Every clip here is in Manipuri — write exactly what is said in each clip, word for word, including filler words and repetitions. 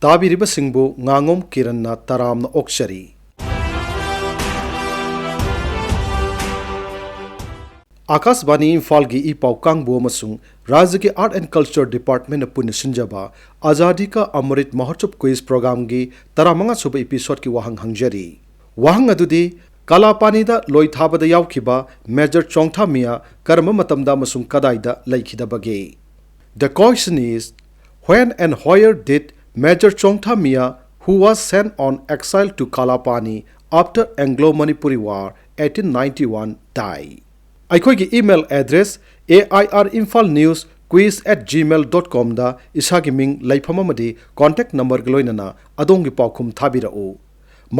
ꯇꯥꯕꯤꯔꯤꯕꯁꯤꯡꯕꯨ ꯉꯥꯉꯣꯝ ꯀꯤꯔꯟꯅ ꯇꯔꯥꯝꯅ ꯑꯣꯛꯆꯔꯤ꯫ ꯑꯥꯀꯥꯁꯕꯥꯅꯤ ꯏꯝꯐꯥꯜꯒꯤ ꯏ ꯄꯥꯎ ꯀꯥꯡꯕꯨ ꯑꯃꯁꯨꯡ ꯔꯥꯖ꯭ꯌꯒꯤ Art and Culture Department ꯅ ꯄꯨꯟꯅ ꯁꯤꯟꯖꯕ ꯑꯖꯥꯗꯤ ꯀꯥ ꯑꯃ꯭ꯔꯤꯠ ꯃꯍꯣꯠꯁꯕ ꯀ꯭ꯋꯤꯖ ꯄ꯭ꯔꯣꯒ꯭ꯔꯥꯝꯒꯤ ꯇꯔꯥꯃꯉꯥ ꯁꯨꯕ ꯏꯄꯤꯁꯣꯗꯀꯤ ꯋꯥꯍꯪ ꯍꯪꯖꯔꯤ꯫ ꯋꯥꯍꯪ ꯑꯗꯨꯗꯤ, ꯀꯥꯂꯥꯄꯥꯅꯤꯗ ꯂꯣꯏ ꯊꯥꯕꯗ ꯌꯥꯎꯈꯤꯕ ꯃꯦꯖꯔ ꯆꯣꯡꯊꯥ ꯃꯤꯌꯥ ꯀꯔꯝꯕ ꯃꯇꯝꯗ ꯑꯃꯁꯨꯡ ꯀꯗꯥꯏꯗ ꯂꯩꯈꯤꯗꯕꯒꯦ? The question is, when and where did Major Chongtha Miya, who was sent on exile to Kalapani after Anglo-Manipuri War eighteen ninety-one, die? ꯑꯩꯈꯣꯏꯒꯤ email address A I R Imphal News Quiz at gmail dot com ꯗ ꯏꯁꯥꯒꯤ ꯃꯤꯡ, ꯂꯩꯐꯝ ꯑꯃꯗꯤ contact number ꯒ ꯂꯣꯏꯅꯅ ꯑꯗꯣꯝꯒꯤ ꯄꯥꯎꯈꯨꯝ ꯊꯥꯕꯤꯔꯛꯎ꯫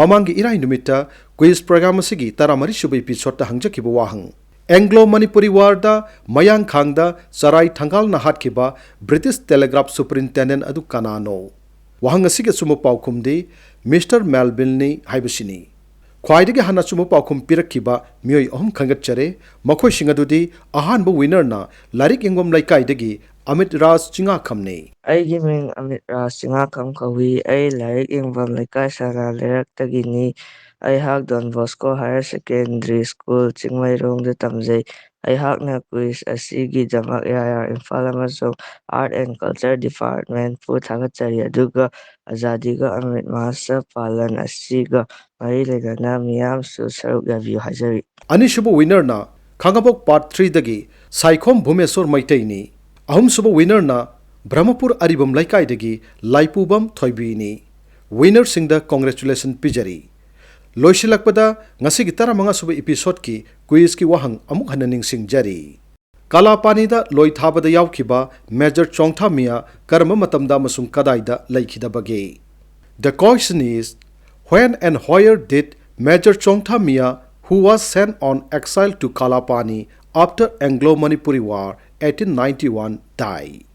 ꯃꯃꯥꯡꯒꯤ ꯏꯔꯥꯏ ꯅꯨꯃꯤꯠꯇ ꯀ꯭ꯋꯤꯖ ꯄ꯭ꯔꯣꯒ꯭ꯔꯥꯝ ꯑꯁꯤꯒꯤ ꯇꯔꯥꯃꯔꯤ ꯁꯨꯕ ꯏꯄꯤꯁꯣꯗꯇ ꯍꯪꯖꯈꯤꯕ ꯋꯥꯍꯪ, ꯑꯦꯡꯒ꯭ꯂꯣ ꯃꯅꯤꯄꯨꯔꯤ ꯋꯥꯔꯗ ꯃꯌꯥꯡ ꯈꯥꯡꯗ ꯆꯔꯥꯏ ꯊꯪꯒꯥꯜꯅ ꯍꯥꯠꯈꯤꯕ ꯕ꯭ꯔꯤꯇꯤꯁ ꯇꯦꯂꯤꯒ꯭ꯔꯥꯐ ꯁꯨꯄꯔꯤꯟꯇꯦꯟꯗꯦꯟ ꯑꯗꯨ ꯀꯅꯥꯅꯣ? ꯋꯥꯍꯪ ꯑꯁꯤꯒꯤ ꯑꯆꯨꯝꯕ ꯄꯥꯎꯈꯨꯝꯗꯤ ꯃꯤꯁꯇꯔ ꯃꯦꯜꯚꯤꯜꯅꯤ ꯍꯥꯏꯕꯁꯤꯅꯤ꯫ ꯈ꯭ꯋꯥꯏꯗꯒꯤ ꯍꯥꯟꯅ ꯑꯆꯨꯝꯕ ꯄꯥꯎꯈꯨꯝ ꯄꯤꯔꯛꯈꯤꯕ ꯃꯤꯑꯣꯏ ꯑꯍꯨꯝ ꯈꯟꯒꯠꯆꯔꯦ꯫ ꯃꯈꯣꯏꯁꯤꯡ ꯑꯗꯨꯗꯤ, ꯑꯍꯥꯟꯕ ꯋꯤꯅꯔꯅ ꯂꯥꯏꯔꯤꯛ ꯌꯦꯡꯐꯝ ꯂꯩꯀꯥꯏꯗꯒꯤ ꯑꯃꯤꯠ ꯔꯥꯖ ꯆꯤꯉꯥꯈꯝꯅꯤ꯫ ꯑꯩꯒꯤ ꯃꯤꯡ ꯑꯃꯤꯠ ꯔꯥꯖ ꯆꯤꯉꯥꯈꯝ ꯀꯧꯏ꯫ ꯑꯩ ꯂꯥꯏꯔꯤꯛ ꯌꯦꯡꯐꯝ ꯂꯩꯀꯥꯏ ꯁꯅꯥ ꯂꯩꯔꯛꯇꯒꯤꯅꯤ꯫ ꯑꯩꯍꯥꯛ ꯗꯣꯟ ꯕꯣꯁꯀꯣ ꯍꯥꯌꯔ ꯁꯦꯀꯦꯟꯗꯔꯤ ꯁ꯭ꯀꯨꯜ ꯆꯤꯡꯃꯩꯔꯣꯡꯗ ꯇꯝꯖꯩ꯫ ꯑꯩꯍꯥꯛꯅ ꯀ꯭ꯋꯤꯖ ꯑꯁꯤꯒꯤꯗꯃꯛ A I R ꯏꯝꯐꯥꯜ ꯑꯃꯁꯨꯡ Art and Culture Department ꯄꯨ ꯊꯥꯒꯠꯆꯔꯤ, ꯑꯗꯨꯒ ꯑꯖꯥꯗꯤꯒ ꯑꯃ꯭ꯔꯤꯠ ꯃꯍꯣꯠꯁꯕ ꯄꯥꯂꯟ ꯑꯁꯤꯒ ꯃꯔꯤ ꯂꯩꯅꯅ ꯃꯤꯌꯥꯝꯁꯨ ꯁꯔꯨꯛ ꯌꯥꯕꯤꯌꯨ ꯍꯥꯏꯖꯔꯤ꯫ ꯑꯅꯤꯁꯨꯕ ꯋꯤꯅꯔꯅ ꯈꯥꯉꯕꯣꯛ ꯄꯥꯔꯠ ꯊ꯭ꯔꯤꯗꯒꯤ ꯁꯥꯏꯈꯣꯝ ꯚꯨꯃꯦꯁꯣꯔ ꯃꯩꯇꯩꯅꯤ꯫ ꯑꯍꯨꯝꯁꯨꯕ ꯋꯤꯅꯔꯅ ꯕ꯭ꯔꯍꯃꯄꯨꯔ ꯑꯔꯤꯕꯝ ꯂꯩꯀꯥꯏꯗꯒꯤ ꯂꯥꯏꯄꯨꯕꯝ ꯊꯣꯏꯕꯤꯅꯤ꯫ ꯋꯤꯅꯔꯁꯤꯡꯗ ꯀꯣꯡꯒ꯭ꯔꯦꯆꯨꯂꯦꯁꯟ ꯄꯤꯖꯔꯤ꯫ ꯂꯣꯏꯁꯤꯜꯂꯛꯄꯗ ꯉꯁꯤꯒꯤ ꯇꯔꯥꯃꯉꯥ ꯁꯨꯕ ꯏꯄꯤꯁꯣꯗꯀꯤ ꯀ꯭ꯋꯤꯖꯀꯤ ꯋꯥꯍꯪ ꯑꯃꯨꯛ ꯍꯟꯅ ꯅꯤꯡꯁꯤꯡꯖꯔꯤ꯫ ꯀꯥꯂꯥꯄꯥꯅꯤꯗ ꯂꯣꯏ ꯊꯥꯕꯗ ꯌꯥꯎꯈꯤꯕ ꯃꯦꯖꯔ ꯆꯣꯡꯊꯥ ꯃꯤꯌꯥ ꯀꯔꯝꯕ ꯃꯇꯝꯗ ꯑꯃꯁꯨꯡ ꯀꯗꯥꯏꯗ ꯂꯩꯈꯤꯗꯕꯒꯦ? The question is, when and where did Major Chongtha Miya, who was sent on exile to Kalapani after Anglo-Manipuri War eighteen ninety-one, die?